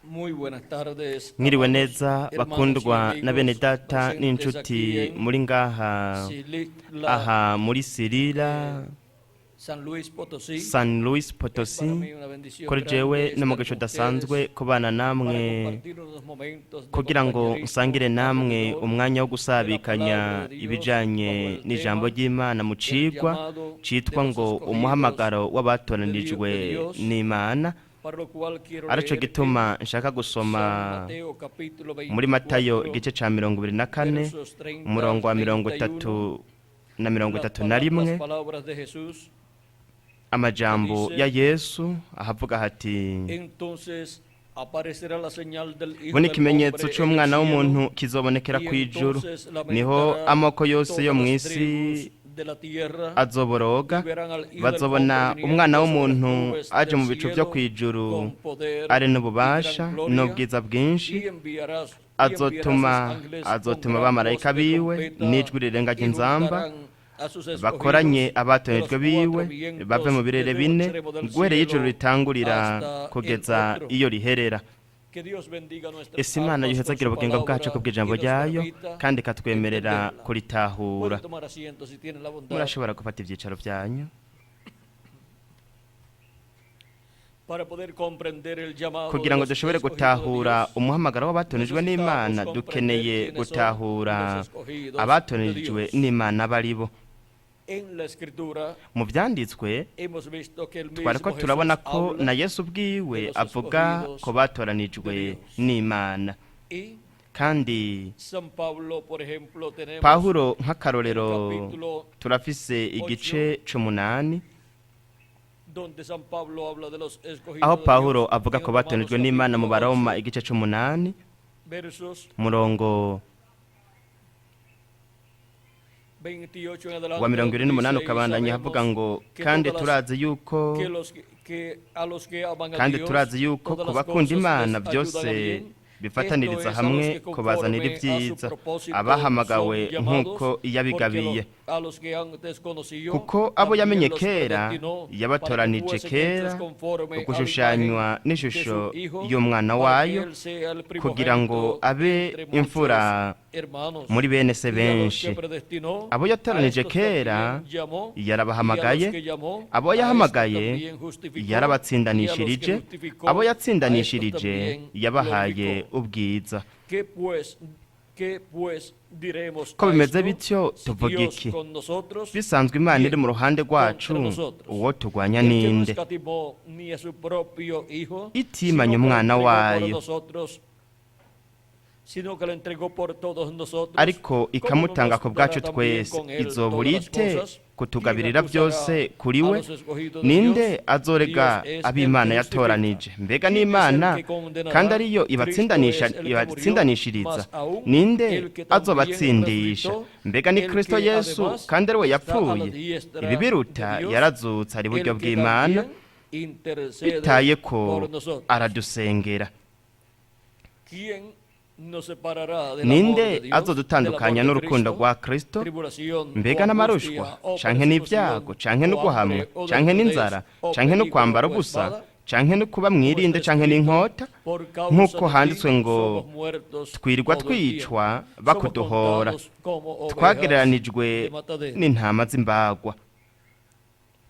Muy buenas tardes, Mwiriwe amados neza hermanos y bakundwa na bene amigos data presentes n'inshuti aquí en muri ngaha Xilitla, aha muri Sirira San Luis Potosí. San Luis Es para Potosi. mí una bendición Kuri jewe grande estar n'umugisha con udasanzwe ustedes kubana para namwe compartir unos momentos de kugira ngo compañerismo nsangire namwe alrededor umwanya wo de la gusabikanya palabra de Dios ibijanye bajo el n'ijambo tema ry'Imana mu el cigwa llamado de citwa los ngo escogidos umuhamagaro w'abatoranijwe de Dios, n'Imana. para lo cual quiero Arico leer en gituma nshaka San gusoma Mateo capítulo muri Matayo 24, igice ca 24 versos 30 umurongo wa mirongo 31, itatu na mirongo las itatu na rimwe, las palabras de Jesús amajambo dice, ya Yesu ahavuga hati: Entonces aparecerá la señal del Hijo Bo del n'ikimenyetso Hombre en el c'umwana cielo, w'umuntu kizobonekera y kw'ijuru, entonces niho lamentará amoko yose yo todas las mw'isi tribus de la tierra azoboroga, y verán al Hijo del bazobona Hombre umwana viniendo sobre las w'umuntu nubes aje del mu bicu vyo cielo kw'ijuru con poder ari y gran n'ububasha gloria, n'ubwiza bwinshi. y enviará sus Azotuma ángeles con azotuma gran voz abamarayika de biwe trompeta n'ijwi rirenga y ry'inzamba, juntarán a sus escogidos bakoranye de abatoranijwe los biwe cuatro vientos bave mu birere desde un bine, extremo del guhereye ijuru cielo ritangurira hasta el kugeza otro. iyo riherera. Que Dios bendiga nuestras Ese Imana almas con yohezagira su ubugingo bwacu palabra kubw'ijambo y nos ryayo permita kandi ikatwemerera entenderla. kuritahura. Pueden tomar asiento si tienen la bondad Murashobora gufata ivyicaro vyanyu. para poder comprender el llamado de Kugira ngo los dushobore escogidos de gutahura Dios. umuhamagaro w'abatonijwe Necesitamos n'Imana, comprender dukeneye quiénes son gutahura los escogidos de abatoranijwe Dios. n'Imana abaribo. En la escritura Mu vyanditswe hemos visto que el twariko mismo turabona Jesús ko habla na Yesu ubwiwe de los avuga escogidos ko batoranijwe de Dios. n'Imana. Y Kandi San Pablo, por ejemplo, tenemos Pawulo el nk'akarorero capítulo turafise igice c'umunani donde San Pablo habla de los escogidos aho de Pawulo Dios avuga en ko Romanos batoranijwe n'Imana mu capítulo Baroma 8, igice c'umunani versos umurongo 28 en adelante, wa 28 dice, y ukabandanya sabemos avuga ngo que kandi todas las turazi yuko que los que a los que aman a kandi Dios, turazi yuko todas ku las bakunda cosas Imana les ayudan a byose bien. Esto bifataniriza es a los hamwe que kubazanira conforme a su ibyiza, propósito abahamagawe son llamados, nk'uko porque yabigabiye. a los que antes conoció, Kuko abo también yamenye los kera predestinó para que yabatoranije fuesen kera hechos conforme a la ugushushanywa imagen de n'ishusho su Hijo, y'umwana para que wayo, él sea el kugira ngo primogénito abe entre muchos imfura hermanos. muri bene se Y a los que benshi. predestinó, Abo a yatoranije estos kera también llamó, y a los yarabahamagaye, que llamó, abo a estos yahamagaye también justificó, y a los que yarabatsindanishirije, justificó, abo a estos yatsindanishirije también yabahaye glorificó. ubwiza. ¿Qué pues diremos Ko a bimeze esto? bityo Si tuvuga Dios iki? con nosotros, Bisanzwe Imana iri ¿quién mu ruhande rwacu, contra nosotros? uwo turwanya El que no ninde? escatimó ni a su propio Hijo, Itimanye sino que lo umwana entregó por wayo, nosotros, sino que lo entregó por todos nosotros, ariko ¿cómo no ikamutanga nos ku dará bwacu también twese, con él izobura todas las ite cosas? ¿Quién kutugabirira acusará byose kuri a we? los escogidos de Ninde Dios? azorega Dios es el ab'Imana que justifica. yatoranije? Mbega ¿Quién es el n'Imana que condenará? kandi ariyo Cristo es ibatsindanisha el que murió, ibatsindanishiriza, más aún ninde el que también azobatsindisha? resucitó, Mbega ni el Kristo que Yesu además kandi ari we está a la yapfuye, diestra ibi biruta de Dios, yarazutse ari iburyo el que bw'Imana, también intercede bitaye ko por nosotros. aradusengera. ¿Quién nos separará del amor Ninde de Dios, del amor azodutandukanya de n'urukundo Cristo? rwa Kristo? Tribulación o Mbega angustia n'amarushwa o canke n'ibyago persecución canke o n'uguhamwa hambre o canke desnudez n'inzara o canke peligro n'ukwambara o ubusa espada? canke no kuba Como mwirinde está canke escrito, n'inkota, por causa nk'uko de ti handitswe ngo somos muertos twirirwa todo el día, twicwa somos bakuduhora, contados como ovejas twagereranijwe de matadero. n'intama z'imbagwa.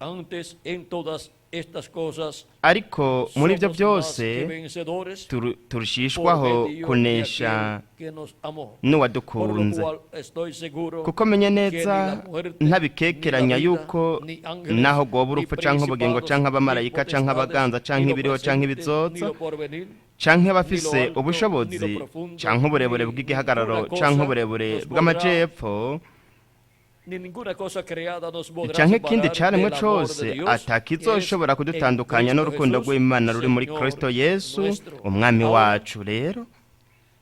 Antes en todas estas cosas Ariko muri ivyo somos más byose que vencedores por turushishwaho medio de kunesha aquel que nos amó. Por lo n'uwadukunze. cual estoy seguro Kuko menye que ni neza la muerte, ni la ntabikekeranya vida, yuko ni ángeles, naho goba ni urupfu canke ubugingo principados, canke ni abamarayika canke potestades, abaganza ni canke lo ibiriho canke presente, ni ibizoza lo porvenir, canke ni lo abafise alto, ni lo ubushobozi profundo, canke uburebure ni bw'igihagararo ninguna canke cosa uburebure nos podrá, bw'amajepfo ni ninguna cosa creada nos podrá canke ikindi separar caremwe del amor de cose Dios que es atakizoshobora en kudutandukanya Cristo n'urukundo Jesús, rw'Imana ruri muri Señor Kristo Yesu nuestro. umwami Ahora, wacu. Rero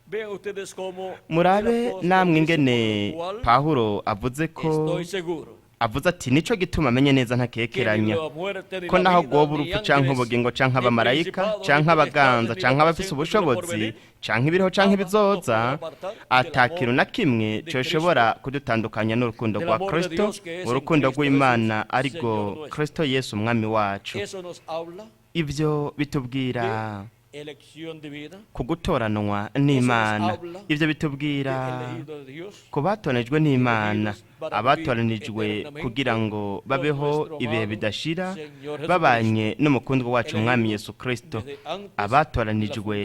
vean ustedes cómo el murabe apóstol namwe dice, ingene por lo cual Pawulo avuze ko estoy seguro avuze ati nico gituma amenye neza que ni ntakekeranya la muerte, ni ko la naho vida, goba ni urupfu canke ángeles, ubugingo canke ni abamarayika principados, ni canke abaganza potestades, ni canke lo abafise presente, ni lo ubushobozi porvenir, canke ibiriho canke nada nos podrá ibizoza, apartar del ata kintu amor na kimwe de coshobora Cristo, kudutandukanya n'urukundo del rwa amor de Kristo, Dios que es en urukundo Cristo rw'Imana Jesús, arirwo Señor nuestro. Kristo Yesu umwami wacu. Eso nos habla Ivyo bitubwira de elección divina, ku gutoranwa n'Imana. Ibyo bitubwira del elegido de Dios, ku batoranijwe n'Imana, abatoranijwe kugira ngo babeho ibihe bidashira babanye n'umukundwa wacu Umwami Yesu Kristo, desde antes abatoranijwe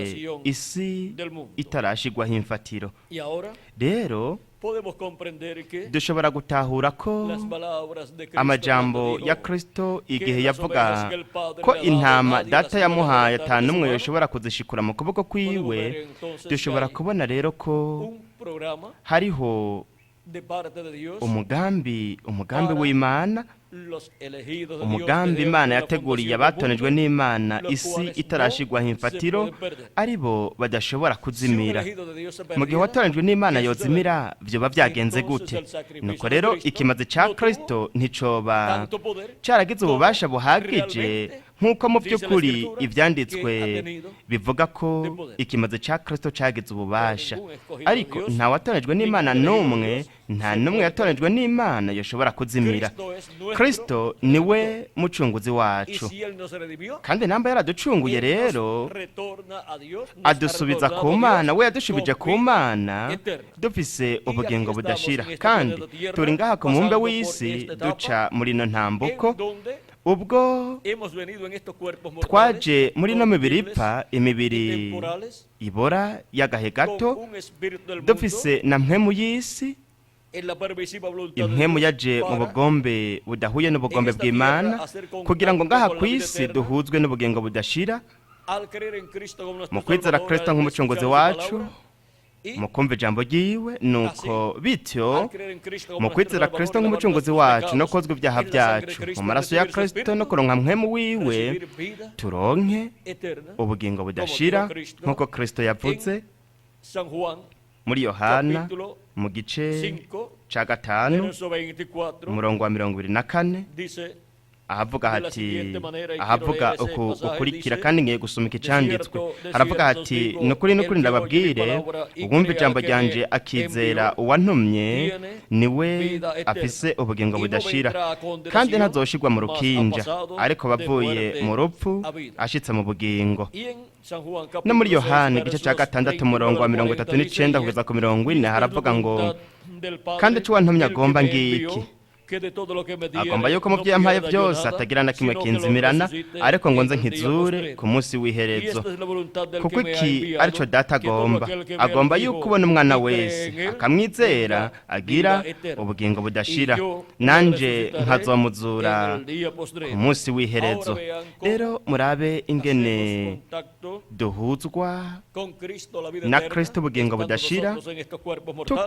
isi del mundo. itarashigwaho imfatiro. Y ahora Rero podemos comprender que dushobora gutahura ko las palabras de Cristo amajambo cuando ya dijo, Kristo igihe yavuga ko intama Data yamuhaye ata n'umwe yoshobora kuzishikura mu kuboko kwiwe, dushobora kubona rero ko un programa hariho de parte de Dios, umugambi w'Imana, los elegidos de Dios umugambi desde Imana antes de la yateguriye fundación del abatonejwe mundo, n'Imana los isi cuales itarashigwaho no se imfatiro, pueden perder. aribo badashobora Si un kuzimira. elegido de Dios se Mu gihe perdiera, uwatoranyijwe n'Imana ¿qué yozimira, vyoba vyagenze gute? Nuko rero ikimazi ca Kristo nticoba tanto poder caragize ububasha buhagije nk'uko mu by'ukuri ivyanditswe bivuga ko ikimazi ca Kristo cagize ububasha. Ariko nta watoranijwe n'Imana n'umwe, nta n'umwe yatoranijwe n'Imana yoshobora kuzimira. Cristo es nuestro Kristo niwe mucunguzi y wacu, si él nos redimió, kandi namba yaraducunguye él nos rero retorna a Dios, nos ha adusubiza retornado ku a Dios Mana, we yadushubije con ku vida Mana eterna. dufise ubugingo aquí budashira. estamos en este Kandi planeta Tierra, turi ngaha ku mubumbe pasando por w'isi esta etapa duca muri ino ntambuko en donde ubwo hemos venido en estos cuerpos mortales, twaje muri ino mibiri corruptibles ipfa, y imibiri temporales, ibora y'agahe gato, con un espíritu del mundo, dufise na mpwemu y'isi, en la pervisiva voluntad de impwemu Dios, yaje mu para bugombe budahuye n'ubugombe bw'Imana, kugira ngo ngaha ku isi duhuzwe n'ubugingo budashira al creer en Cristo como nuestro mu kwizera Salvador, Kristo al nk'umucunguzi escuchar su wacu, palabra, y mu kumva ijambo ryiwe. Nuko bityo al creer en Cristo como mu nuestro kwizera Salvador Kristo y lavar nk'umucunguzi nuestros wacu no pecados kozwa ibyaha en la sangre de byacu Cristo, mu maraso ya recibir su Kristo no Espíritu, kuronka mpwemu wiwe, recibir vida turonke eterna. ubugingo budashira nk'uko Kristo yavuze San Juan muri Yohana capítulo mu gice 5, ca 5, verso 24, umurongo wa 24, dice ahavuga hati, ahavuga uku ukurikira, kandi ngiye gusoma iki canditswe, haravuga hati: "Nukuri nukuri ndababwire, uwumva ijambo ryanje akizera uwantumye niwe afise ubugingo budashira, kandi ntazoshirwa mu rukinja, ariko bavuye mu rupfu ashitse mu bugingo." Y en San Juan No muri capítulo 6, Yohana igice ca versos 6, umurongo wa 39 mirongo al itatu 40, n'icenda dice, kugeza ku 40, haravuga ngo: "Esta es la voluntad del Padre, "Kandi ico wantumye el que agomba me ngiki, envió, que de todo lo que me diere agomba yuko mu no byo yampaye pierda yo byose nada, atagira na kimwe sino que lo kinzimirana, resucite ariko ngo en nze el día nkizure postrero. ku munsi Y w'iherezo. esta es la voluntad del Kuko que me ha iki enviado, arico Data que todo agomba, aquel que ve al agomba Hijo yuko ubona umwana y cree wese en él, akamwizera tenga agira vida eterna. ubugingo budashira, Y yo lo nanje resucitaré nkazomuzura en el día postrero." ku munsi w'iherezo." Ahora vean cómo Rero murabe ingene hacemos contacto duhuzwa con Cristo, la vida na eterna, Kristo ubugingo estando budashira, nosotros en estos cuerpos mortales,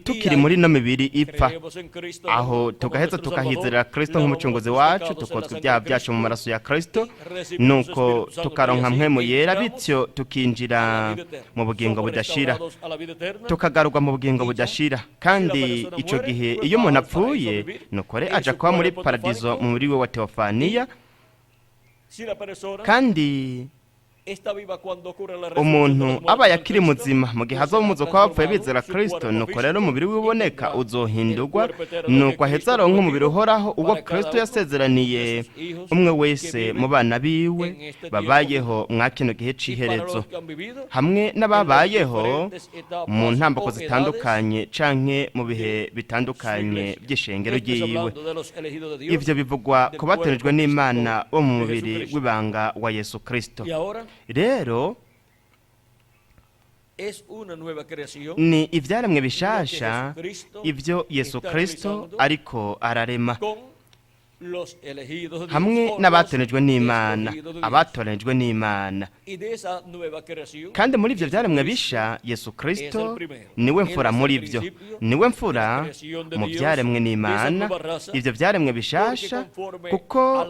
tukiri muri ino mibiri ipfa, creemos en Cristo aho como tugaheza nuestro tukahizerera Salvador, Kristo lavamos nk'umucunguzi nuestros wacu, pecados en la tukozwa sangre ibyaha de byacu mu Cristo, maraso ya Kristo, recibimos nuko Espíritu Santo tukaronka y así mpwemu yera, entramos bityo tukinjira a la vida eterna. mu bugingo Somos budashira, restaurados a la vida eterna. tukagarurwa mu bugingo budashira. Kandi ico gihe iyo umuntu apfuye, nuko re aja kuba muri paradizo mu mubiri we wa teofaniya. Si la persona Kandi está viva cuando ocurre la resurrección de umuntu los muertos abaye en akiri Cristo, muzima mu gihe pues azoba será umuzuko w'abapfuye transformado bizera su Kristo, cuerpo nuko rero físico umubiri y wiboneka tendrá uzohindurwa, el cuerpo eterno que nuko aheza Cristo aronka umubiri prometió uhoraho uwo para cada Kristo uno yasezeraniye de sus hijos umwe que wese viven mu bana biwe en este tiempo. babayeho mwa kino gihe Y para c'iherezo, los que han vivido hamwe en las n'ababayeho diferentes etapas mu ntambuko o edades zitandukanye canke mu bihe de su bitandukanye iglesia. by'ishengero Esto es ryiwe. hablando de los elegidos de Dios, Ivyo bivugwa del ku batorejwe cuerpo n'Imana bo mu de mubiri Jesucristo. w'ibanga wa Yesu Kristo. Y ahora Rero es una nueva creación ni ivyaremwe bishasha ivyo Yesu Kristo ariko ararema con los elegidos de Dios, hamwe con los n'abatorejwe n'Imana, escogidos de Dios. abatorejwe n'Imana. Y de esa nueva creación Kandi muri ivyo vyaremwe bisha, Yesu Kristo niwe mfura muri vyo, niwe mfura mu vyaremwe n'Imana, ivyo vyaremwe bishasha, kuko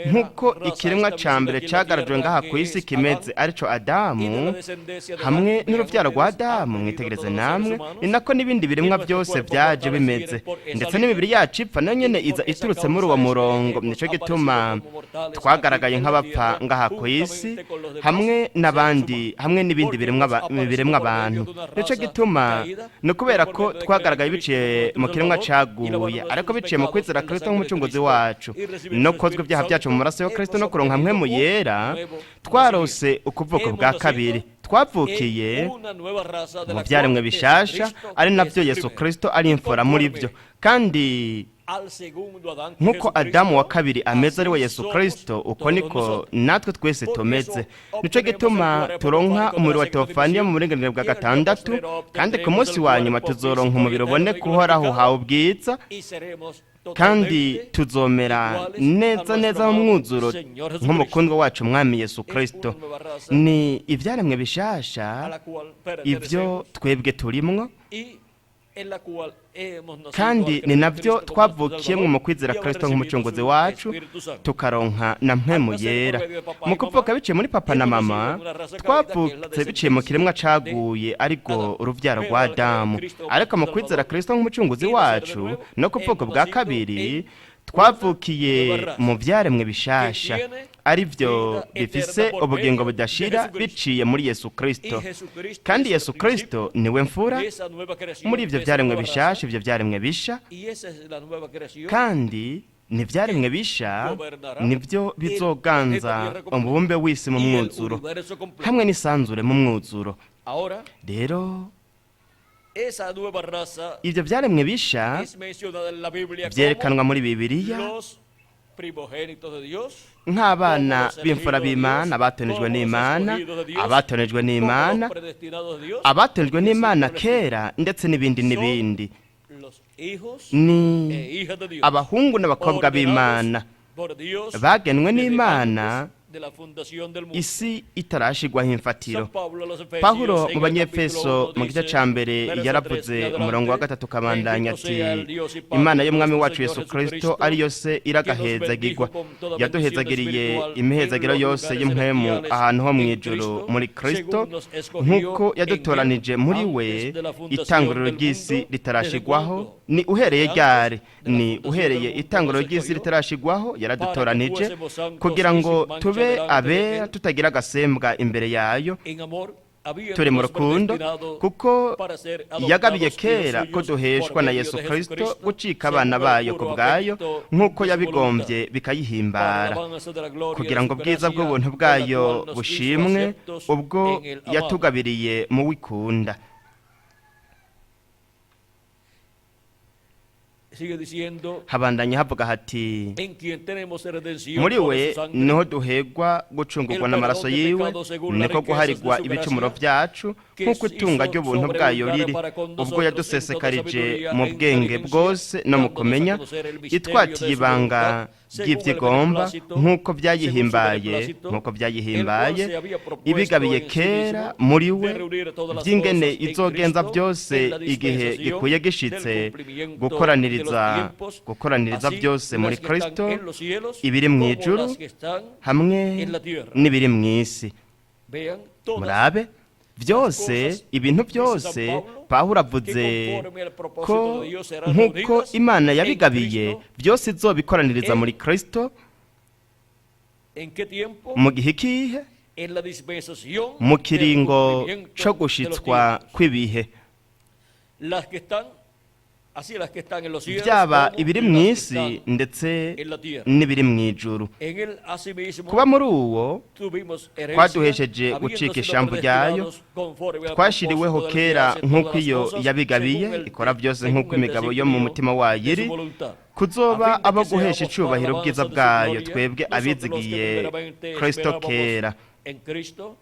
nk'uko ikiremwa ca mbere cagarajwe ngaha ku isi kimeze arico y de la Adamu, descendencia de hamwe Adán, vean n'uruvyaro rwa ustedes, Adamu, han venido mwitegereze todos los namwe, seres humanos, ni nako n'ibindi biremwa byose vyaje bimeze, ndetse n'imibiri yacu ipfa nayo nyene iza iturutse muri uwo murongo. umurongo. Hemos Nico aparecido gituma como mortales twagaragaye aquí en la nk'abapfa tierra, ngaha ku isi juntamente con los demás hamwe seres n'abandi humanos. hamwe n'ibindi Porque biremwa hemos aparecido biremwa por medio abantu. de una Nico raza gituma caída, ni ukubera pero por ko medio de creer en twagaragaye Cristo biciye como mu nuestro kiremwa Salvador y caguye, lavándonos ariko nuestros biciye mu pecados kwizera en la Kristo sangre de nk'umucunguzi Cristo wacu y recibir no su kozwa Espíritu ibyaha byacu mu Santo, maraso ya Kristo hemos no kuronka hamwe mu obtenido un yera, nuevo twarose nacimiento. ukuvuko Hemos bwa nacido kabiri, twavukiye en una nueva raza de mu la byaremwe cual bishasha, Jesucristo ari es nabyo el Yesu primero. Kristo ari imfura muri Conforme byo. Kandi al segundo Adán, que nk'uko Adamu wa Jesucristo, kabiri ameze ari we así Yesu somos Kristo, uko todos niko nosotros. natwe twese Por tumeze. eso Nico obtenemos el gituma cuerpo turonka teofánico de umubiri la wa sexta teofaniya mu dimensión burenganire bwa y en el día gatandatu, postrero kandi ku obtendremos munsi el wa nyuma cuerpo tuzoronka físico y umubiri eterno uboneka y uhoraho glorificado uhawe ubwiza, y seremos kandi totalmente tuzomera iguales a neza nuestro neza mu amado mwuzuro Señor Jesucristo. nk'umukundwa wacu Mwami Yesu Es Kristo. una nueva raza Ni ibyaremwe a bishasha la cual ibyo pertenecemos twebwe turimwo, y en la cual hemos nacido al kandi creer ni en nabyo Cristo como nuestro twavukiyemwo Salvador mu kwizera y haber Kristo recibido nk'umucunguzi su wacu, Espíritu Santo. tukaronka na mpwemu Al nacer por yera. medio de papá Mu y kuvuka mamá, biciye muri papa na hemos mama, nacido en una raza caída que es la twavutse biciye mu descendencia kiremwa de caguye ariko Adán. uruvyaro Pero rwa al creer en Adamu. Cristo como Ariko mu nuestro kwizera Salvador Kristo nk'umucunguzi y nacer de wacu nuevo, no kuvuka hemos bwa nacido kabiri, en una twavukiye nueva raza mu vyaremwe que bishasha tiene ari byo vida bifise eterna por ubugingo medio de budashira Jesucristo. biciye muri Yesu Y Kristo. Jesucristo Kandi es el Yesu Kristo principio niwe mfura de esa nueva creación, muri de ivyo esa vyaremwe nueva bishasha, raza. ivyo vyaremwe bisha, Y esa es la nueva creación kandi nivyaremwe bisha gobernará nivyo el planeta bizoganza Tierra completo umubumbe w'isi mu y el mwuzuro universo completo. hamwe n'isanzure mu mwuzuro. Ahora, Rero esa nueva raza ivyo vyaremwe bisha es mencionada en la Biblia como vyerekanwa muri Bibiliya los primogénitos de Dios, nk'abana como los b'imfura elegidos de b'Imana, Dios, abatonejwe como los n'Imana, escogidos de Dios, abatonejwe como los n'Imana, predestinados de Dios, abatonejwe y así n'Imana por el estilo. kera, ndetse n'ibindi Son n'ibindi. los hijos Ni e hijas de Dios, abahungu n'abakobwa ordenados b'Imana por Dios bagenwe desde n'Imana antes de la fundación del mundo. isi itarashigwaho imfatiro. San Pablo a los Efesios, Pawulo en mu el capítulo Banyefeso 1 mu gice dice, ca mbere verso 3 yaravuze en umurongo wa adelante, gatatu kabandanya bendito ati sea el Dios y Padre Imana de y'Umwami nuestro wacu Señor Yesu Kristo Jesucristo, ariyo se que nos iragahezagirwa, bendijo con toda bendición yaduhezagiriye espiritual en imihezagiro los yose lugares y'impwemu celestiales ahantu ho en mw'ijuru Cristo, muri Kristo, según nos escogió nk'uko en él yadutoranije muri we antes de la fundación itanguriro del ry'isi mundo, desde ritarashigwaho. cuando, Ni uhereye desde ryari? antes de la Ni fundación del uhereye mundo itanguriro nos ry'isi escogió ritarashigwaho para que yaradutoranije fuésemos santos kugira y ngo sin mancha tube delante de abera él tutagira agasembwa imbere yayo en amor, turi mu habiéndonos rukundo, predestinado kuko para ser yagabiye adoptados hijos kera ko suyos por duheshwa na medio Yesu de Kristo Jesucristo, gucika según abana el bayo ku puro bwayo afecto nk'uko de su yabigombye voluntad, para bikayihimbara, alabanza de la gloria kugira de ngo su ubwiza gracia, bw'ubuntu con la bwayo cual nos hizo bushimwe aceptos ubwo en el amado. yatugabiriye mu wikunda. Sigue diciendo, Habandanya havuga hati en quien tenemos redención muri por we su sangre, niho duhegwa gucungurwa el n'amaraso perdón de yiwe, pecados según las niko riquezas de guharigwa su ibicumuro gracia, vyacu que nk'uko itunga hizo ry'ubuntu bwayo sobreabundar riri, para con ubwo nosotros en toda yadusesekarije sabiduría mu e bwenge inteligencia, bwose no mu dándonos a kumenya, conocer el misterio itwatiye de su ibanga voluntad, según el ry'ivyigomba beneplácito, nk'uko según su vyayihimbaye, beneplácito, nk'uko el cual vyayihimbaye, se había propuesto ibigabiye en sí kera mismo muri de we reunir todas las vy'ingene cosas en izogenza Cristo byose en la igihe dispensación gikwiye del gishitse, cumplimiento de los gukoraniriza tiempos, gukoraniriza así byose muri las que están Kristo en los cielos ibiri mu como ijuru las que están hamwe en la tierra. n'ibiri mu isi. Vean todas Murabe byose cosas, ibintu dice byose. San Pablo, Pawulo que avuze conforme al ko propósito de Dios serán nk'uko reunidas Imana en yabigabiye Cristo. byose izobikoraniriza En muri Kristo. ¿En qué tiempo? Mu gihe ikihe? En la dispensación Mu del kiringo cumplimiento co de los gushitswa tiempos. kw'ibihe, Las que están, así las que están en los cielos byaba como ibiri mu las que isi están ndetse en la tierra. n'ibiri mu ijuru. En él asimismo Kuba muri uwo tuvimos herencia, kwaduhesheje habiendo gucika sido ishambo ryayo, predestinados conforme al twashiriweho propósito del que kera hace todas nk'uko las iyo cosas, yabigabiye según el ikora byose según nk'uko el imigabo yo mu designio mutima wayo de iri, su voluntad, a kuzoba fin de abo que guhesha seamos para icubahiro ubwiza alabanza de su bwayo gloria, twebwe nosotros los que abizigiye primeramente Kristo esperábamos kera. en Cristo,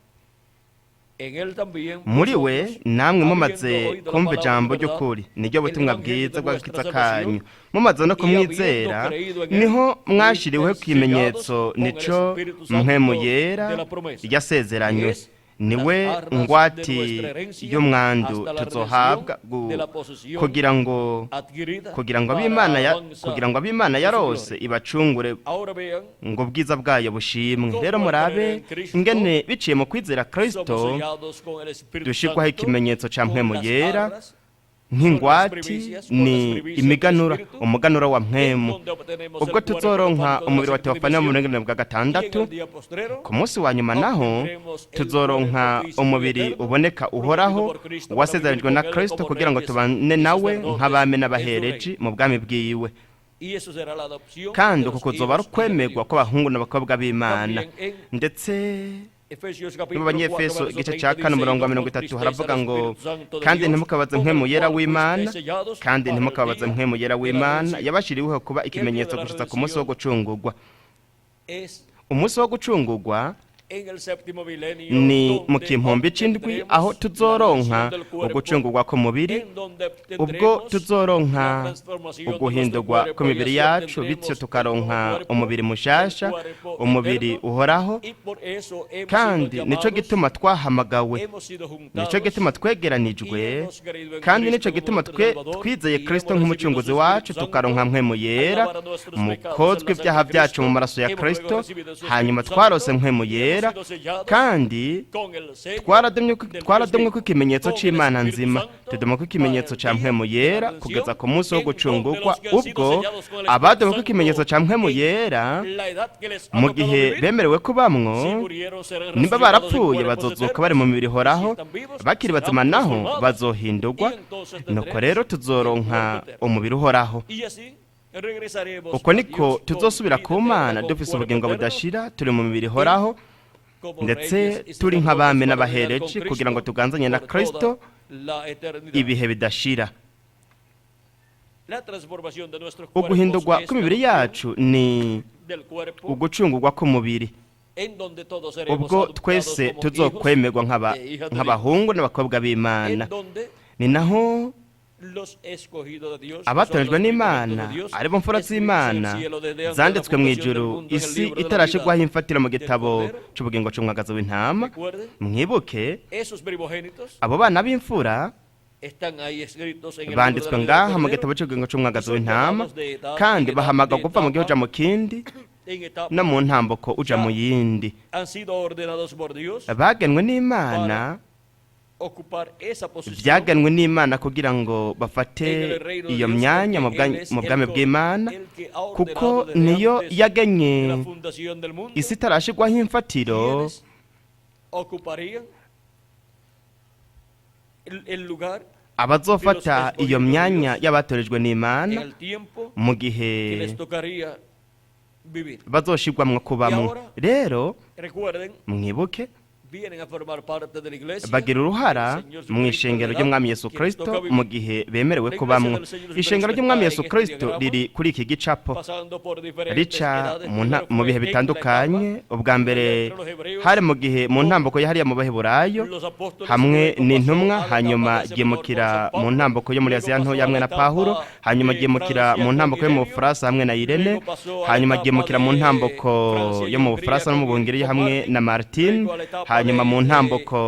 en él también Muri we vosotros, namwe mumaze habiendo oído la kumva palabra de ijambo verdad, ry'ukuri niryo el butumwa evangelio bwiza de bw'agakiza vuestra kanyu, salvación, mumaze no y habiendo kumwizera creído en él, niho mwashiriweho fuisteis ikimenyetso sellados con el nico Espíritu mpwemu Santo yera de la promesa, yasezeranywe, que es niwe las arras de ngwati nuestra herencia y'umwandu hasta la tuzohabwa redención de la posesión kugira ngo adquirida kugira ngo para ab'Imana ya alabanza kugira ngo ab'Imana de su yarose gloria. ibacungure Ahora vean ngo ubwiza bwayo bushimwe. cómo Rero al creer murabe en Cristo ingene biciye mu kwizera somos Kristo sellados con el Espíritu dushirwaho Santo, ikimenyetso ca con mpwemu las yera arras Nk'ingwati ni imiganura, umuganura wa mpwemu, ubwo tuzoronka umubiri wa teofaniya mu burenganire bwa gatandatu. Ku munsi wa nyuma naho tuzoronka umubiri uboneka uhoraho wasezeranijwe na Kristo kugira ngo tubane nawe nk'abami n'abahereji mu bwami bwiwe. Kandi uku kuzoba ari ukwemerwa kw'abahungu n'abakobwa b'Imana. Ndetse mu Banyefeso igice cya 4 umurongo wa 30 haravuga ngo: "Kandi ntimukabaze Mpwemu Yera w'Imana, kandi ntimukabaze Mpwemu Yera w'Imana yabashiriweho kuba ikimenyetso gushitsa ku munsi wo gucungurwa." Umunsi wo gucungurwa ni mu kimpumbi c'indwi, aho tuzoronka ugucungurwa k'umubiri, ubwo tuzoronka uguhindurwa kw'imibiri yacu, bityo tukaronka umubiri mushasha, umubiri uhoraho. Kandi nico gituma twahamagawe, nico gituma twegeranijwe, kandi nico gituma twe twizeye Kristo nk'umucunguzi wacu, tukaronka Mpwemu Yera mu kozwa ibyaha byacu mu maraso ya Kristo. Hanyuma twarose Mpwemu Yera, kandi twaradomwe ko ikimenyetso c'Imana nzima, tudoma ko ikimenyetso ca Mpwemu Yera kugeza ku munsi wo gucungurwa, ubwo abadomwe ko ikimenyetso ca Mpwemu Yera mu gihe bemerewe kubamwo, nimba barapfuye bazozuka bari mu mibiri ihoraho, bakiri bazima naho bazohindurwa. Nuko rero tuzoronka umubiri uhoraho. Uko niko tuzosubira ku Mana dufise ubugingo budashira, turi mu mibiri ihoraho, ndetse turi nk'abami n'abahereji kugira ngo tuganzanye na Kristo ibihe bidashira. Uguhindurwa kw'imibiri yacu ni ugucungurwa k'umubiri, ubwo twese tuzokwemerwa nk'abahungu n'abakobwa b'Imana. Ni naho abatoranyijwe n'Imana, aribo mfura z'Imana zanditswe mu ijuru isi itarashirwaho imfatiro mu gitabo c'ubugingo c'umwagazi w'intama. Mwibuke, abo bana b'imfura banditswe ngaha mu gitabo c'ubugingo c'umwagazi w'intama, kandi bahamagarwa kuva mu gihe uja mu kindi no mu ntambuko uja mu yindi. Bagenwe n'Imana, byagenwe n'Imana kugira ngo bafate iyo myanya mu bwami bw'Imana, kuko niyo yagenye isi itarashirwaho imfatiro abazofata iyo myanya y'abatorejwe n'Imana mu gihe bazoshirwamwo kubamwo. Rero mwibuke, bagira uruhara mu ishengero ry'Umwami Yesu Kristo mu gihe bemerewe kubamwo. Ishengero ry'Umwami Yesu Kristo riri kuri iki gicapo, rica mu bihe bitandukanye. Ubwa mbere hari mu gihe mu ntambuko yahariya mu Baheburayo hamwe n'intumwa, hanyuma ryimukira mu ntambuko yo muri Aziya Ntoya hamwe na Pawulo, hanyuma ryimukira mu ntambuko yo mu Bufaransa hamwe na Irene, hanyuma ryimukira mu ntambuko yo mu Bufaransa no mu Bungiriya hamwe na Martin, hanyuma mu ntambuko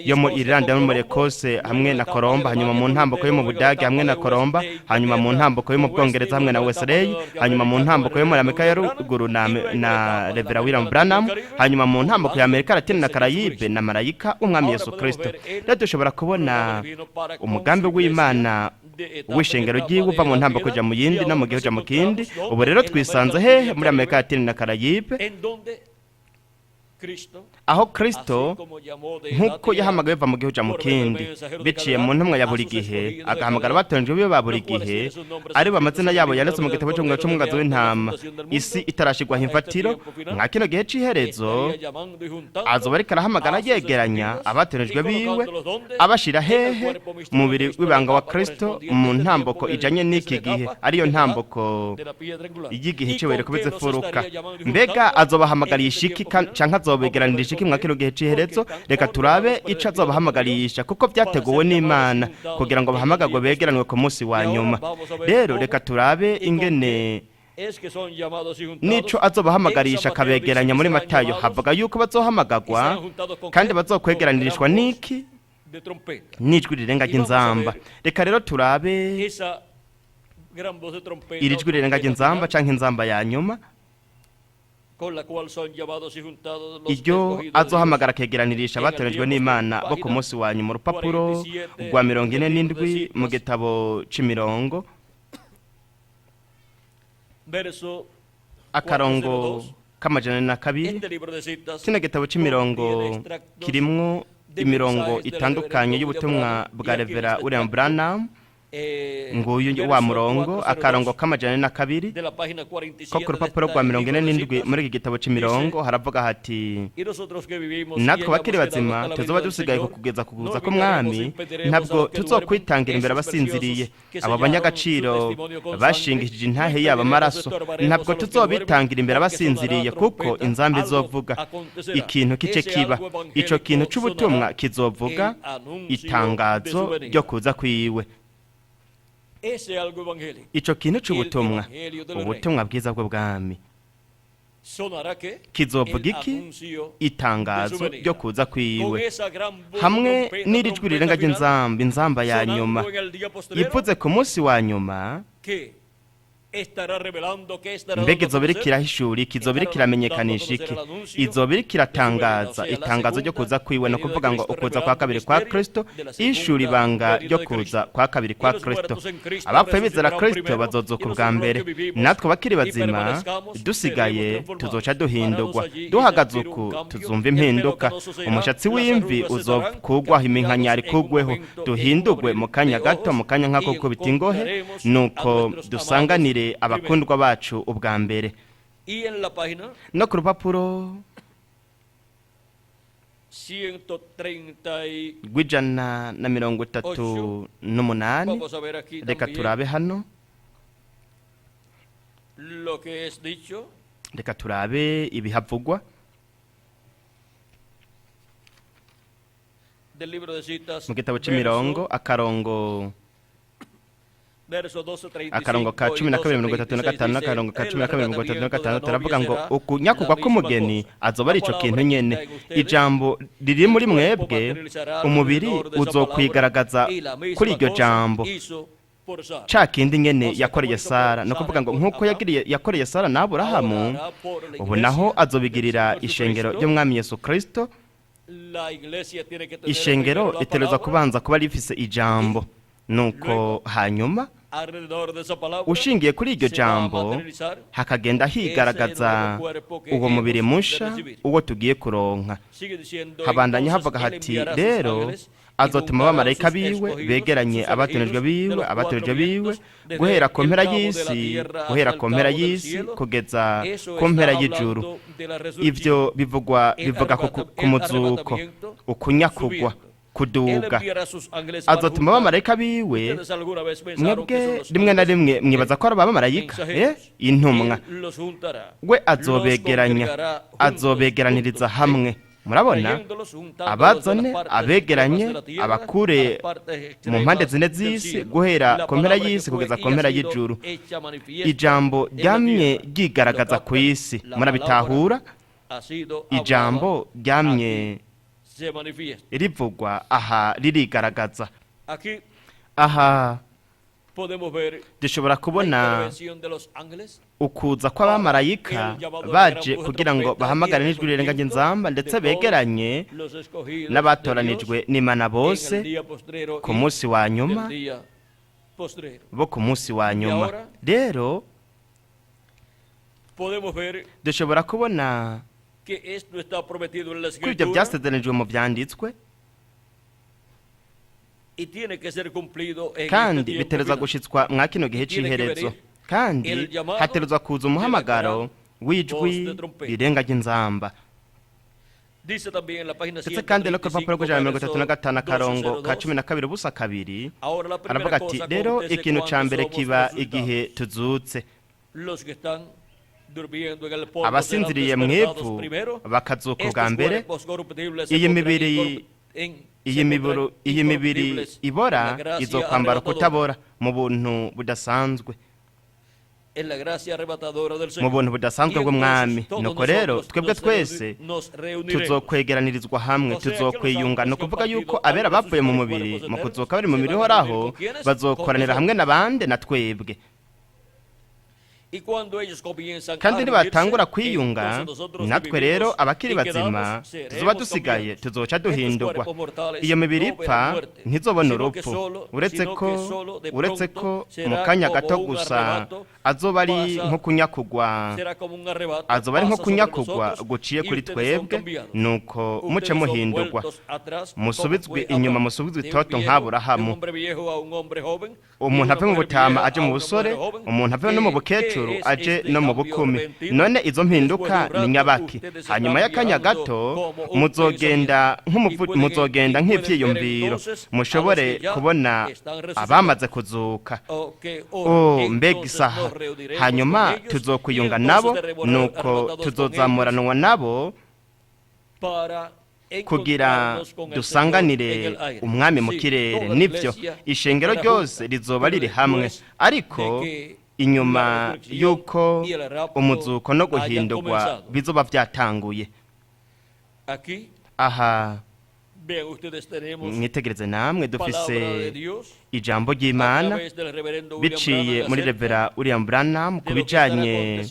yo muri Irlande no muri Ekose hamwe na Colomba, hanyuma mu ntambuko yo mu Budage hamwe na Colomba, hanyuma mu ntambuko yo mu Bwongereza hamwe na Wesley, hanyuma mu ntambuko yo muri Amerika ya Ruguru na Reverend William Branham, hanyuma mu ntambuko ya Amerika Latine na Caraïbe na marayika w'Umwami Yesu Kristo. Rero dushobora kubona umugambi w'Imana w'ishengero ry'iwe uva mu ntambuko uja mu yindi no mu gihe uja mu kindi. Ubu rero twisanze hehe? Muri Amerika Latine na Caraïbe, aho Kristo, nk'uko yahamagaye biva mu gihe uja mu kindi biciye mu ntumwa ya buri gihe, agahamagara abatoranyijwe biwe ba buri gihe, ari bo amazina yabo yanditse mu gitabo c'umwagazi w'intama isi itarashirwaho imfatiro, nka kino gihe c'iherezo azoba ariko arahamagara yegeranya abatoranyijwe biwe, abashira hehe? Mubiri w'ibanga wa Kristo mu ntambuko ijanye n'iki gihe, ariyo ntambuko y'igihe ciwe rikubise furuka. Mbega azobahamagarisha iki, canke azobegeranira iki mwa kino gihe c'iherezo? Reka turabe ico azobahamagarisha, kuko vyateguwe n'Imana kugira ngo bahamagarwe begeranwe ku munsi wa nyuma. Rero reka turabe ingene nico azobahamagarisha akabegeranya. Muri Matayo havuga yuko bazohamagarwa kandi bazokwegeranirishwa n'iki? N'ijwi rirenga ry'inzamba. Reka rero turabe iri jwi rirenga ry'inzamba canke inzamba ya nyuma. Iryo azohamagara akegeranirisha abatorejwe n'Imana bo ku munsi wa nyuma. Urupapuro rwa 47 mu gitabo c'imirongo, akarongo k'402. Kino gitabo c'imirongo kirimwo imirongo itandukanye y'ubutumwa bwa Revera William Branham. Nguyu wa murongo, akarongo k'402 ko ku rupapuro rwa 47 muri iki gitabo c'imirongo. Haravuga hati: "Natwe bakiri bazima tuzoba dusigaye kugeza kuguza k'Umwami, ntabwo tuzokwitangira imbere abasinziriye. Abo banyagaciro bashingishije intahe yabo amaraso, ntabwo tuzobitangira imbere abasinziriye, kuko inzambi izovuga, ikintu kice kiba. Ico kintu c'ubutumwa kizovuga itangazo ryo kuza kwiwe." Ico kintu c'ubutumwa, ubutumwa bwiza bw'ubwami, kizovuga iki? Itangazo ryo kuza kwiwe. Hamwe n'iri jwi rirenga ry'inzamba, inzamba ya nyuma ivuze ku munsi wa nyuma, mbega izoba iriko irahishura iki? Izoba iriko iramenyekanisha iki? Izoba iriko iratangaza itangazo ryo kuza kwiwe, ni ukuvuga ngo ukuza kwa kabiri kwa Kristo, ishura ibanga ryo kuza kwa kabiri kwa Kristo. Abapfuye bizera Kristo bazozuka ubwa mbere, natwe bakiri bazima dusigaye tuzoca duhindurwa. Duhagaze uku tuzumva impinduka, umushatsi w'imvi uzokugwaho, iminkanyari kugweho, duhindurwe mu kanya gato, mu kanya nk'ako gukubita ingohe, nuko dusanganire abakundwa bacu ubwa mbere. No ku rupapuro rw'138, reka turabe hano, reka turabe ibihavugwa. Mu gitabo c'imirongo, akarongo ka 12:35 n'akarongo ka 12:36, aravuga ngo ukunyakugwa k'umugeni azoba ari ico kintu nyene. Ijambo riri muri mwebwe, umubiri uzokwigaragaza kuri iryo jambo, ca kindi nyene yakoreye Sara. Ni ukuvuga ngo nk'uko yakoreye Sara na Aburahamu, ubu naho azobigirira ishengero ry'Umwami Yesu Kristo. Ishengero ritegerezwa kubanza kuba rifise ijambo, nuko hanyuma ushingiye kuri iryo jambo hakagenda higaragaza uwo mubiri musha uwo tugiye kuronka. Habandanya havuga hati: "Rero azotuma abamarayika biwe begeranye abatorejwe biwe guhera ku mpera y'isi, guhera ku mpera y'isi kugeza ku mpera y'ijuru." Ibyo bivugwa, bivuga ku muzuko, ukunyakugwa, kuduga. Azotuma abamarayika biwe. Mwebwe rimwe na rimwe mwibaza ko ari abamarayika, intumwa. We azobegeranya, azobegeraniriza hamwe. Murabona, abazane, abegeranye, abakure mu mpande zine z'isi, guhera ku mpera y'isi kugeza ku mpera y'ijuru. Ijambo ryamye ryigaragaza ku isi, murabitahura? Ijambo ryamye rivugwa aha ririgaragaza aha. Dushobora kubona ukuza kw'abamarayika baje kugira ngo bahamagare n'ijwi rirenga ry'inzamba, ndetse begeranye n'abatoranijwe n'Imana bose ku munsi wa nyuma, bo ku munsi wa nyuma. Rero dushobora kubona ko ibyo byasezeranijwe mu byanditswe kandi bitereza gushitswa mwa kino gihe c'iherezo, kandi haterezwa kuza umuhamagaro w'ijwi rirenga ry'inzamba. Ndetse kandi no ku rupapuro rw'135, akarongo ka 12.02, aravuga ati: "Rero ikintu ca mbere kiba igihe tuzutse, abasinziriye mu ivu bakazuka ubwa mbere. Iyi mibiri ibora izokwambara kutabora mu buntu budasanzwe, mu buntu budasanzwe bw'Umwami. Nuko rero twebwe twese tuzokwegeranirizwa hamwe, tuzokwiyunga." Ni ukuvuga yuko abera bapfuye mu mubiri, mu kuzuka bari mu mibiri ihoraho, bazokoranira hamwe n'abandi, na twebwe. Kandi nibatangura kwiyunga, natwe rero abakiri bazima tuzoba dusigaye tuzoca duhindurwa. Iyo mibiri ipfa ntizobona urupfu, uretse ko mu kanya gato gusa azoba ari nko kunyakugwa, azoba ari nko kunyakugwa guciye kuri twebwe, nuko muce muhindurwa, musubizwe inyuma, musubizwe itoto nk'Aburahamu. Umuntu ave mu butama aje mu busore, umuntu ave no mu bukecuru aje no mu bukumi. None izo mpinduka ni nyabaki? Hanyuma y'akanya gato muzogenda nk'ivyiyumviro, mushobore kubona abamaze kuzuka. Oh, mbega isaha! Hanyuma tuzokwiyunga nabo, nuko tuzozamuranwa nabo kugira dusanganire Umwami mu kirere. Nibyo, ishengero ryose rizoba riri hamwe, ariko inyuma y'uko umuzuko no guhindurwa bizoba byatanguye. Aha mwitegereze namwe, dufise ijambo ry'Imana biciye muri Revera William Branham ku bijanye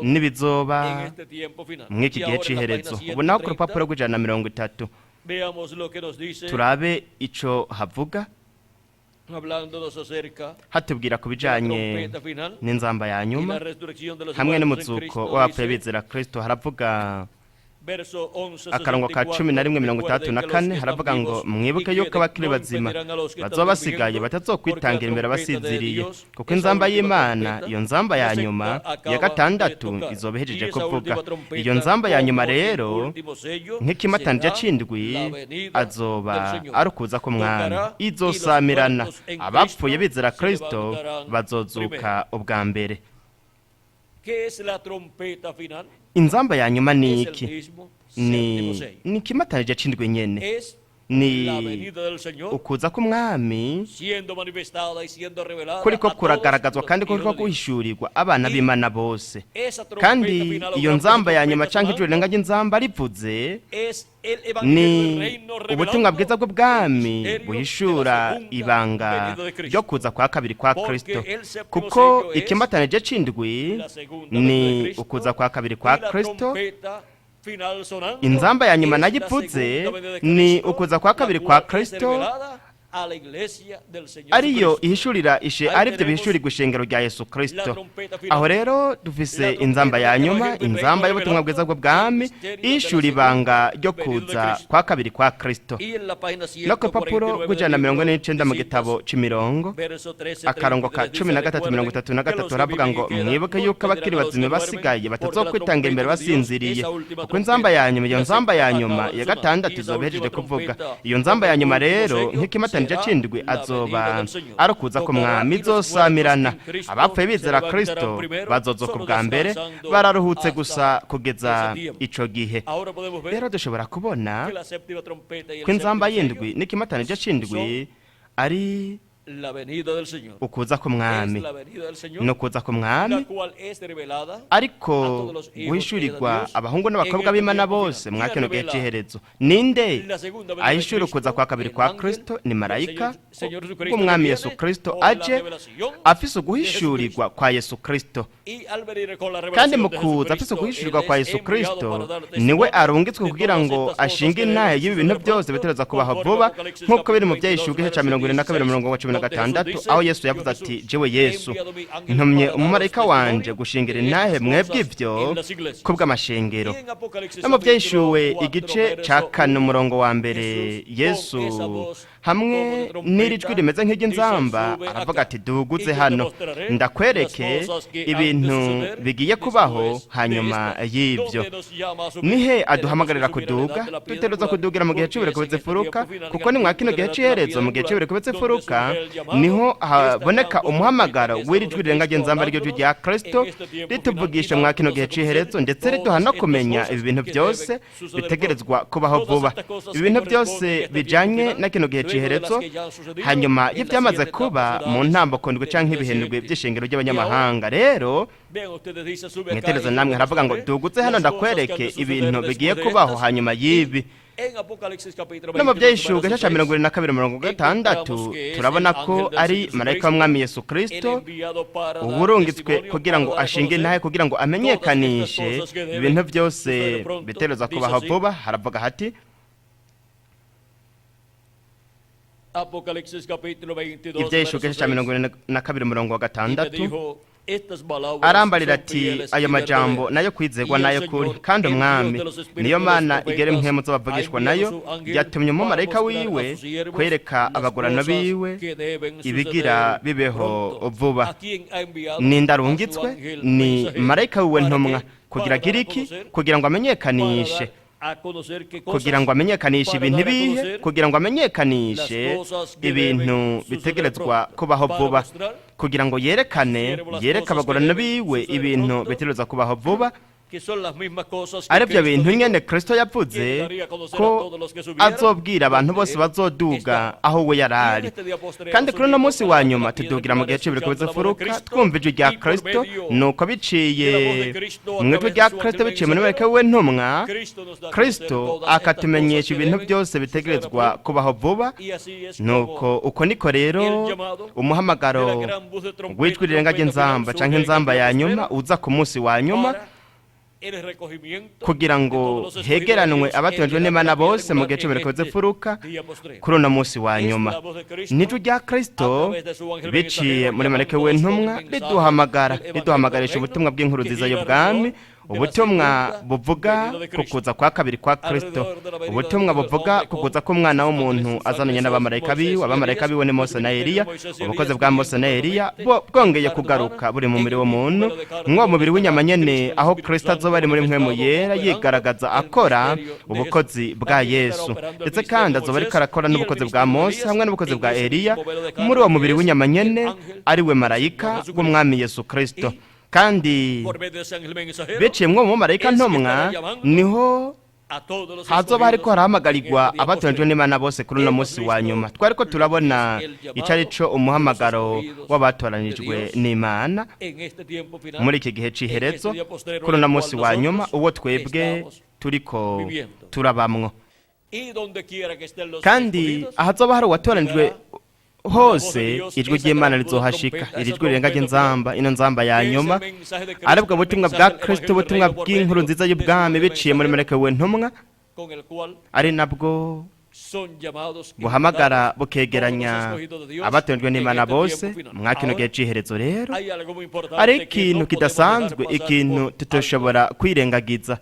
n'ibizoba mw'iki gihe c'iherezo. Ubu naho ku rupapuro rw'130 turabe ico havuga, hatubwira ku bijanye n'inzamba ya nyuma hamwe n'umuzuko w'abapfuye bizera Kristo. Haravuga akarongo ka 11:64, haravuga ngo: "Mwibuke yuko abakiri bazima bazoba basigaye batazokwitangira imbere abasinziriye, kuko inzamba y'Imana, iyo nzamba ya nyuma ya gatandatu, izoba ihejeje kuvuga." Iyo nzamba ya nyuma rero, nk'ikimatanije c'indwi, azoba ari ukuza k'Umwami, izosamirana, abapfuye bizera Kristo bazozuka ubwa mbere. Inzamba ya nyuma ni iki? Ni ikimatanije c'indwi nyene, ni ukuza k'Umwami kuriko kuragaragazwa kandi kuriko guhishurirwa abana b'Imana bose. Kandi iyo nzamba ya nyuma canke ijwi rirenga ry'inzamba rivuze, ni ubutumwa bwiza bw'ubwami buhishura ibanga ryo kuza kwa kabiri kwa Kristo, kuko ikimatanije c'indwi ni ukuza kwa kabiri kwa Kristo. Inzamba ya nyuma nayo ivuze, ni ukuza kwa kabiri kwa Kristo, ariyo ihishurira ishe, aribyo bihishurirwa ishengero rya Yesu Kristo. Aho rero dufise inzamba ya nyuma, inzamba y'ubutumwa bwiza bw'ubwami ihishura ibanga ryo kuza kwa kabiri kwa Kristo. No ku rupapuro rw'149 mu gitabo c'imirongo, akarongo ka 13:33, haravuga ngo: "Mwibuke yuko abakiri bazima basigaye batazokwitangira imbere basinziriye, kuko inzamba ya nyuma, iyo nzamba ya nyuma ya gatandatu, izoba ihejeje kuvuga." Iyo nzamba ya nyuma rero, nk'ikimatanije c'indwi, azoba ari ukuza k'Umwami, izosamirana, abapfuye bizera Kristo bazozoka ubwa mbere, bararuhutse gusa kugeza ico gihe. Rero dushobora kubona ko inzamba y'indwi n'ikimatanije c'indwi ari ukuza k'Umwami, ni ukuza k'Umwami, ariko guhishurirwa abahungu n'abakobwa b'Imana bose mwa kino gihe c'iherezo. Ninde ahishura ukuza kwa kabiri kwa Kristo? Ni marayika w'Umwami Yesu Kristo aje afise uguhishurirwa kwa Yesu Kristo. Kandi mu kuza afise uguhishurirwa kwa Yesu Kristo, niwe arungitswe kugira ngo ashinge intahe y'ibi bintu byose bitereza kubaho vuba, nk'uko biri mu Byahishuwe igice ca 22 umurongo wa 16, aho Yesu yavuze ati: "Jewe Yesu ntumye umumarayika wanje gushingira intahe mwebwe ivyo kubw'amashengero." No mu Byahishuwe igice ca 4 umurongo wa 1, Yesu hamwe n'iri jwi rimeze nk'iry'inzamba aravuga ati: "Duguze hano ndakwereke ibintu bigiye kubaho hanyuma y'ibyo." Nihe aduhamagarira kuduga? Duteruza kudugira mu gihe c'ibireko imfuruka, kuko ni mwa kino gihe c'iherezo, mu gihe c'ibireko imfuruka, niho haboneka umuhamagaro w'iri jwi rirenga ry'inzamba, ryo jwi rya Kristo rituvugisha mwa kino gihe c'iherezo, ndetse riduha no kumenya ibi bintu byose bitegerezwa kubaho vuba, ibi bintu byose bijanye na kino gihe c'iherezo, hanyuma y'ibyamaze kuba mu ntamboko ndwi canke ibihendwi by'ishengero ry'abanyamahanga. Rero mwitegereze namwe, haravuga ngo: "Dugutse hano ndakwereke ibintu bigiye kubaho hanyuma y'ibi." No mu Byahishuwe igice cya 22:6 turabona ko ari marayika w'Umwami Yesu Kirisito uburungitswe kugira ngo ashinge intahe, kugira ngo amenyekanishe ibintu byose bitereza kubaho vuba. Haravuga hati Ibyahishwe igice cya 22:6, arambarira ati: "Ayo majambo nayo kwizerwa nayo kuri, kandi Umwami niyo Mana igere impwemu z'abavugishwa nayo yatumye umumarayika wiwe kwereka abagurano biwe ibigira bibeho vuba." Ni ndarungitswe ni marayika wiwe ntumwa kugira agire iki? Kugira ngo amenyekanishe, kugira ngo amenyekanishe ibintu ibihe? Kugira ngo amenyekanishe ibintu bitegerezwa kubaho vuba, kugira ngo yerekane, yereke abagorano biwe ibintu bitegerezwa kubaho vuba, ari byo bintu nyene Kristo yavuze ko azobwira abantu bose bazoduga aho we yarari. Kandi kuri uno munsi wa nyuma tudugira mu gihe c'ibiriko bizofuruka, twumva ijwi rya Kristo. Nuko biciye mu ijwi rya Kristo, biciye muri marayika we ntumwa, Kristo akatumenyesha ibintu byose bitegerezwa kubaho vuba. Nuko uko niko rero umuhamagaro w'ijwi rirenga ry'inzamba canke inzamba ya nyuma uza ku munsi wa nyuma, kugira ngo hegeranwe abatojwe n'Imana bose mu gihe c'ibiriko bizofuruka kuri uno munsi wa nyuma. N'ijwi rya Kristo biciye muri marayika we ntumwa riduhamagara, riduhamagarisha ubutumwa bw'inkuru nziza y'ubwami, ubutumwa buvuga ku kuza kwa kabiri kwa Kristo, ubutumwa buvuga ku kuza k'Umwana w'umuntu azananye n'abamarayika biwe. Abamarayika biwe ni Mose na Eliya. Ubukozi bwa Mose na Eliya bwongeye kugaruka buri mu mubiri w'umuntu, mw'uwo mubiri w'inyama nyene aho Kristo azoba ari muri mpwemu yera yigaragaza, akora ubukozi bwa Yesu, ndetse kandi azoba ariko arakora n'ubukozi bwa Mose hamwe n'ubukozi bwa Eliya muri uwo mubiri w'inyama nyene, ari we marayika w'Umwami Yesu Kristo. Kandi biciye mwo mumarayika ntumwa niho hazoba hariko harahamagarirwa abatojwe n'Imana bose kuri uno munsi wa nyuma. Twari ko turabona ico ari co umuhamagaro w'abatoranijwe n'Imana muri iki gihe c'iherezo, kuri uno munsi wa nyuma uwo twebwe turiko turabamwo. Kandi ahazoba hari uwatoranijwe hose, ijwi ry'Imana rizohashika. Iri jwi rirenga ry'inzamba, ino nzamba ya nyuma, aribwo butumwa bwa Kristo, ubutumwa bw'inkuru nziza y'ubwami biciye muri marayika we ntumwa, ari nabwo buhamagara bukegeranya abatojwe n'Imana bose mwa kino gihe c'iherezo. Rero ari ikintu kidasanzwe, ikintu tutoshobora kwirengagiza.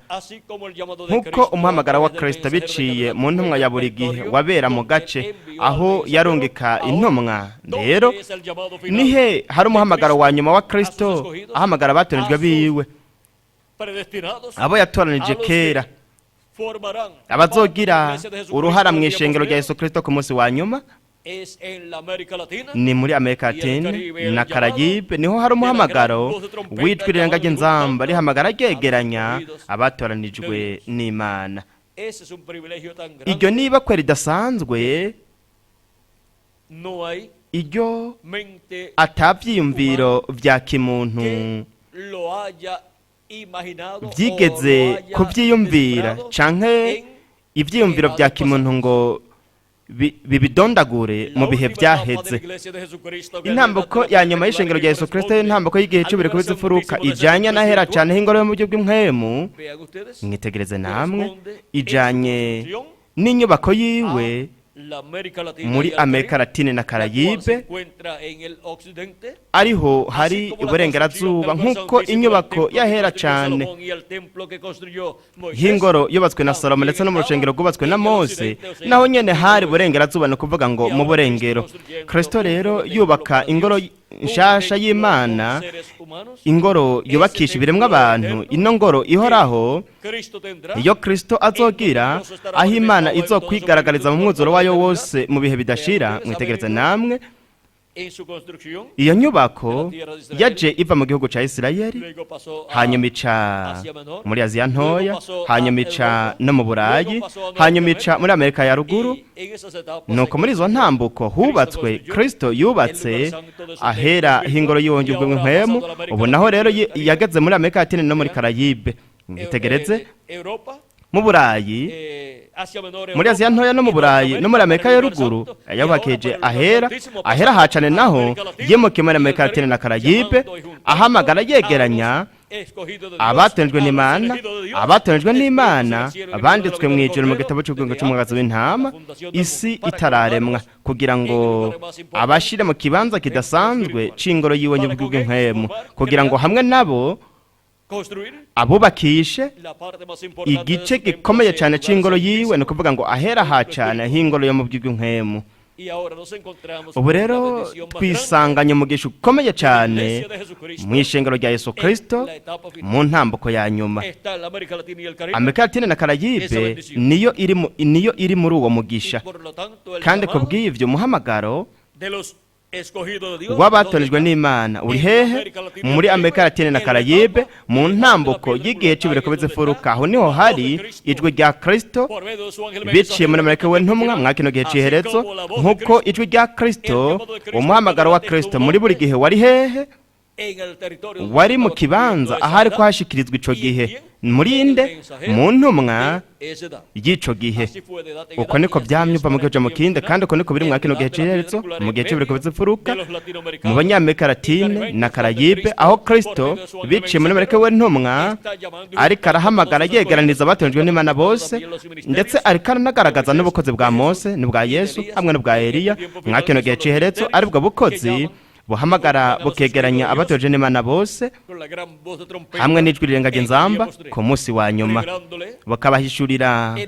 Nk'uko umuhamagara wa Kristo biciye mu ntumwa ya buri gihe wabera mu gace aho yarungika intumwa, rero nihe hari umuhamagaro wa nyuma wa Kristo ahamagara abatoranijwe biwe, abo yatoranije kera, abazogira uruhara mu ishengero rya Yesu Kristo ku munsi wa nyuma? Ni muri Amerika Latine na Karayibe niho hari umuhamagaro w'ijwi rirenga ry'inzamba rihamagara ryegeranya abatoranijwe n'Imana. Iryo niba kwe ridasanzwe, iryo atavyiyumviro vya kimuntu byigeze kubyiyumvira canke ivyiyumviro vya kimuntu ngo bibidondagure mu bihe byaheze. Intambuko ya nyuma y'ishengero rya Yesu Kristo, intambuko y'igihe c'ibiriko bizifuruka, ijanye n'ahera cane h'ingoro yo mu buryo bw'impwemu. Mwitegereze namwe, ijanye n'inyubako yiwe muri Amerika Latine na Karayibe, ariho hari iburengerazuba. Nk'uko inyubako yahera cane h'ingoro yubatswe na Salomo ndetse no mu rushengero rwubatswe na Mose, naho nyene hari burengerazuba, ni ukuvuga ngo mu burengero. Kristo rero yubaka ingoro nshasha y'Imana, ingoro yubakisha ibiremwa abantu, ino ngoro ihoraho iyo Kristo azogira, aho Imana izokwigaragariza mu mwuzuro wayo wose mu bihe bidashira. Mwitegereze namwe, iyo nyubako yaje iva mu gihugu ca Isirayeli, hanyuma ica muri Aziya Ntoya, hanyuma ica no mu Burayi, hanyuma ica muri Amerika ya Ruguru. Nuko muri izo ntambuko hubatswe, Kristo yubatse ahera h'ingoro y'ubuhungiro bw'impwemu. Ubu naho rero yageze muri Amerika Latine no muri Karayibe. Mwitegereze, mu Burayi. Muri Aziya Ntoya no mu Burayi no muri Amerika ya Ruguru. Yayubakije ahera, ahera hacane naho yimukiye muri Amerika Latine na Karayibe, ahamagara yegeranya abatonejwe n'Imana, abatonejwe n'Imana banditswe mu ijuru mu gitabo cy'ubwenge cy'umwagazi w'intama isi itararemwa, kugira ngo abashire mu kibanza kidasanzwe c'ingoro yiwe nyubw'ubw'inkemu, kugira ngo hamwe nabo abubakishe igice gikomeye cyane c'ingoro yiwe, ni ukuvuga ngo ahera ha cane h'ingoro yo mu bw'inkemu. Ubu rero twisanganye umugisha ukomeye cyane mu ishengero rya Yesu Kirisito mu ntambuko ya nyuma. Amerika Latine na Karayibe niyo iri muri uwo mugisha. Kandi ku bw'ibyo, umuhamagaro w'abatonejwe n'Imana uri hehe? Muri Amerika Latine na Karayibe, mu ntambuko y'igihe cy'ibireko bizifuruka. Aho niho hari ijwi rya Kristo biciye muri Amerika we ntumwa mwa kino gihe ciherezo. Nk'uko ijwi rya Kristo, umuhamagaro wa Kristo muri buri gihe wari hehe? Wari mu kibanza ahari kuhashikirizwa ico gihe. Muri nde? Mu ntumwa y'ico gihe. Uko niko byamye uva mu gihe uja mu kindi, kandi uko niko biri mwa kino gihe ciherezo, mu gihe c'ibireko bizifuruka, mu Banyamerika Latine na Karayibe, aho Kristo biciye muri Amerika we ntumwa ariko arahamagara yegeraniriza abatonejwe n'Imana bose, ndetse ariko aranagaragaza n'ubukozi bwa Mose n'ubwa Yesu hamwe n'ubwa Eliya mwa kino gihe ciherezo, aribwo bukozi buhamagara bukegeranya abatoje n'Imana bose hamwe n'ijwi rirengaje inzamba ku munsi wa nyuma, bakabahishurira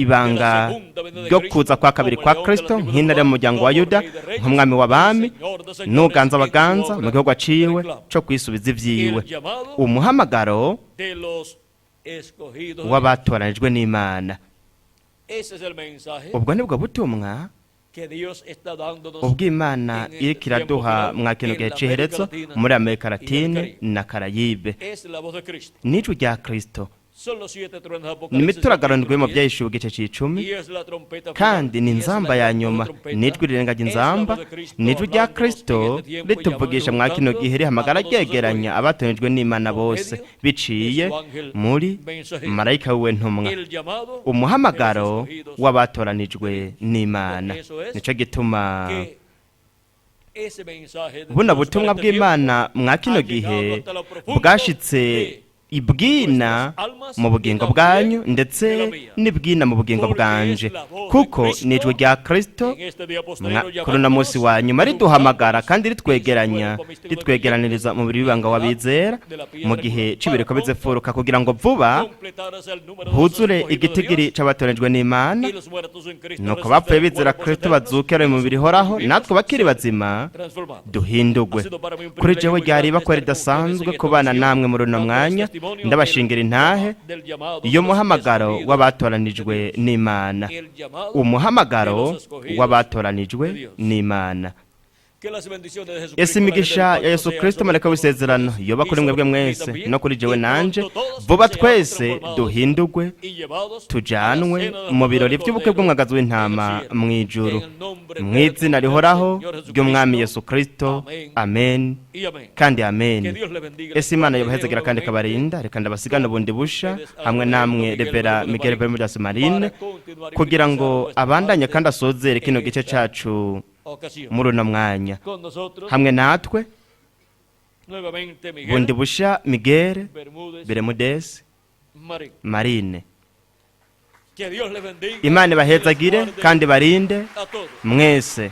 ibanga ryo kuza kwa kabiri kwa Kristo nk'intare mu muryango wa Yuda, nk'umwami w'abami n'uganza abaganza, mu gihugu aciwe cyo kwisubiza ibyiwe. Umuhamagaro w'abatoranijwe n'Imana. Ubwo nibwo butumwa ubw'Imana iriko iraduha mwa kino gihe c'iherezo muri Amerika Latine na Karayibe. N'ijwi rya Kristo, ni imituragaro ndwi mu Byahishuwe igice c'icumi, kandi ni inzamba ya nyuma, n'ijwi rirengaje inzamba, n'ijwi rya Kristo rituvugisha mwa kino gihe, rihamagara ryegeranya abatonejwe n'Imana bose biciye muri marayika wiwe ntumwa. Umuhamagaro w'abatoranijwe n'Imana. Nico gituma buno butumwa bw'Imana mwa kino gihe bwashitse ibwina mu bugingo bwanyu, ndetse n'ibwina mu bugingo bwanje, kuko ni ijwi rya Kristo kuri uno munsi wa nyuma riduhamagara kandi ritwegeranya, ritwegeraniriza umubiri w'ibanga w'abizera mu gihe c'ibireko bizefuruka, kugira ngo vuba huzure igitigiri c'abatorejwe n'Imana, nuko bapfuye bizera Kristo bazuke ari mu mubiri ihoraho, natwe bakiri bazima duhindugwe. Kuri jewe ryari ibakwe ridasanzwe kubana namwe muri uno mwanya, ndabashingira intahe iyo muhamagaro w'abatoranijwe n'Imana, umuhamagaro w'abatoranijwe n'Imana. Ese imigisha ya Yesu Kristo, marayika w'isezerano, yoba kuri mwebwe mwese no kuri jewe nanje. Vuba twese duhindugwe, tujanwe mu birori by'ubukwe bw'umwagazi w'intama mu ijuru, mu izina rihoraho ry'Umwami Yesu Kristo. Amen kandi amen. Ese Imana yobahezagira kandi ikabarinda. Reka ndabasigana bundi busha hamwe namwe Reverend Miguel Bermudas Marine, kugira ngo abandanye kandi asozere kino gice cacu muri uno mwanya. Hamwe natwe bundi busha Miguel Bermudez Marine. Imana ibahezagire kandi barinde mwese.